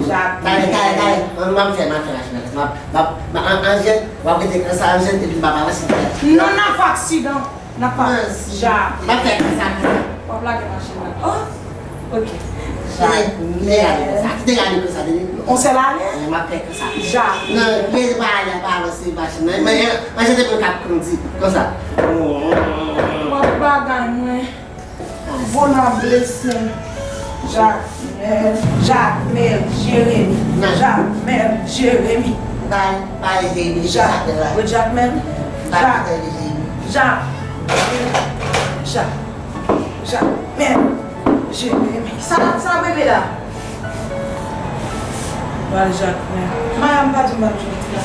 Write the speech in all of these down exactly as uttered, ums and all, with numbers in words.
Talè, talè, talè. Mwen, m ap fè, m ap fè machin nan. M ap, m ap, m ap, an, an jèn, w ap rete konsa, an jèn, epi m ap avanse. Non, n ap fè aksidan. N ap fè. Jakmèl. M ap fè konsa, konsa. W ap lage machin nan. Oh, ok. Kite, kite gade konsa, kite gade konsa, tande. On sèl ale? Wi, m ap fè konsa. Jakmèl. Non, men pa ale, pa avanse machin nan. Men, an jèn, te mwen k ap kondi, konsa. W ap bagay mwen. Bon, n ap blese m. Jakmèl, Jakmèl, Jeremi. Jakmèl, Jeremi. Bay, bay, Jeremi, Jakmèl la. Wi, Jakmèl. Bay, Jeremi. Jak, Jak, Jakmèl, Jeremi. Sa, sa bebe la. Bay, Jakmèl. Maya, m pa di m pa jwenn ti la.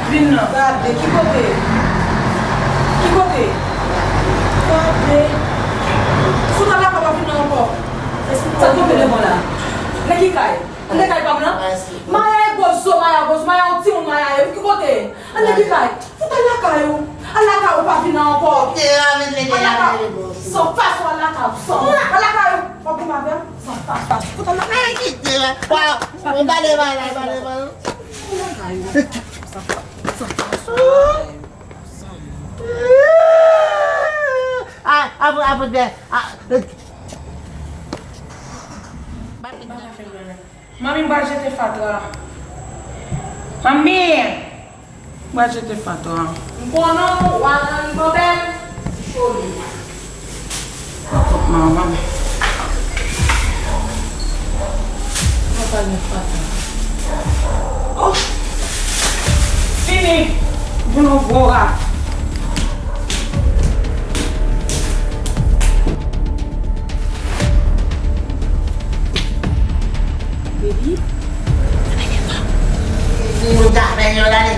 Vin nan. Gade, ki kote? Ki kote? Gade. Fout al lakay pa vin nan ankò. Sa k tonbe devan la? Nan ki kay? Nan kay pa m nan? Maya e gwo zo, Maya gwo zo, Maya yon timoun, Maya ye. Ki kote? Ann nan ki kay? Fout al lakay ou. Al lakay ou, pa vin la ankò. Al lakay ou. San fason, al lakay ou. San, al lakay ou. W ap goumen avè m? San fason. Fout al lakay ou. Mwen kite la. Waw. Mwen bale, bale, bale, bale. Al lakay ou. San fason. Ah, apre, apre, ah, Manmi, m pral jete fatra. Manmi! M pral jete fatra. M konnen w al nan ribòbèl. Kòt manman m. Mwen pral jete fatra. Oh! Fini! Vin yon gwo rat. Baby. Moun ta fè yon lane.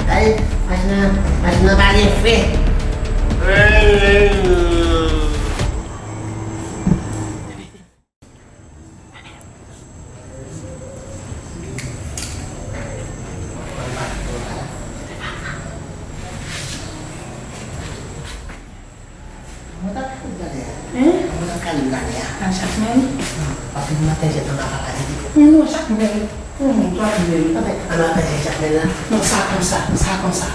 Ay, machin nan, machin nan pa gen fren. Mwen t ap fout gade a. Hein? Mwen t ap gade gade a. A Jakmèl? Non, papi, m ap fè jèt nan papa li. Non, Jakmèl. Non, Jakmèl. Papi, an ap fè jèt Jakmèl la. Non, sa konsa, sa konsa,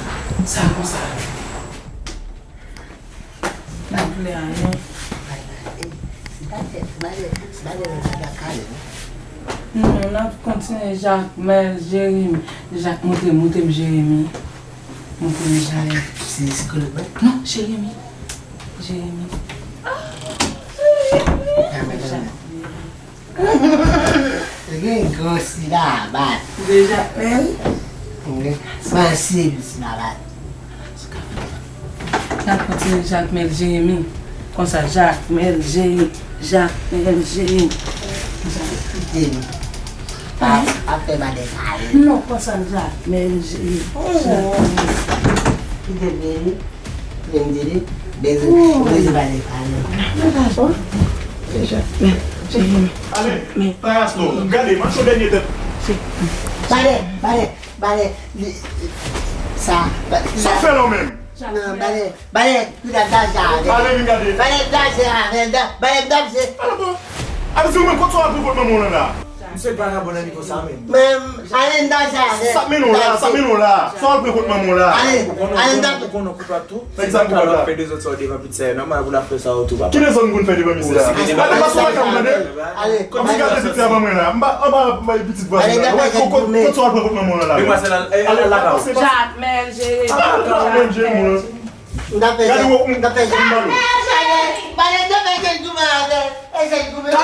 sa konsa. Nan vle anyen. Non, n ap kontinye Jakmèl, Jeremi. Jak, montre, montre m Jeremi. Montre m Jeremi. Se, se kolèg mwen? Non, Jeremi. Jeremi. Jakmèl. Gen gwo sila bat. De Jakmèl. Gen sansib sila bat. N ap kontinye Jakmèl Jeremi. Konsa, Jakmèl Jeremi. Jakmèl Jeremi. Jeremi. Pa, pa fè badè sa. Non, konsa, Jakmèl Jeremi. Jakmèl. Kite vini. Vin di li, bezwen, bezwen pale, pale. Ale, Tayas non, gade, macho dènye tèt. Pale, pale, pale, li, sa, sa. Sa w fè la w menm? Non, pale, pale, li t ap daje avè l. Ale, vin gade. Pale, daje avè l, da-, pale, daje. Ale, bon. Ale, di w menm, kote w al pran kont manman w lan la? Misye pa nan bon nan nivo sa menm. Men, ale n daje avè l. Sa k mennen w la, sa k mennen w la. Sa w al pran kont manman w la. Ale, ale n daje. Ou konnen koup la tou. Nèg sa koup la. Fè dezòd sa w devan pitit sa yo, nòmal pou l ap fè sa yo tou, papa. Ki dezòd m konn fè devan misye a? Gade pa sou lakay m tande. Ale. Kòm si gade pitit a ban mwen la. M pa, m pa bay pitit vwazen la. Kote sa w al pran kont manman w lan la? Demwazèl, al lakay ou. Jakmèl, Jeremi. Al lakay ou, Jeremi. M ta fè jan, m ta fè jan. Pale, pale, m ta fè jan goumen avè l. E jan goumen.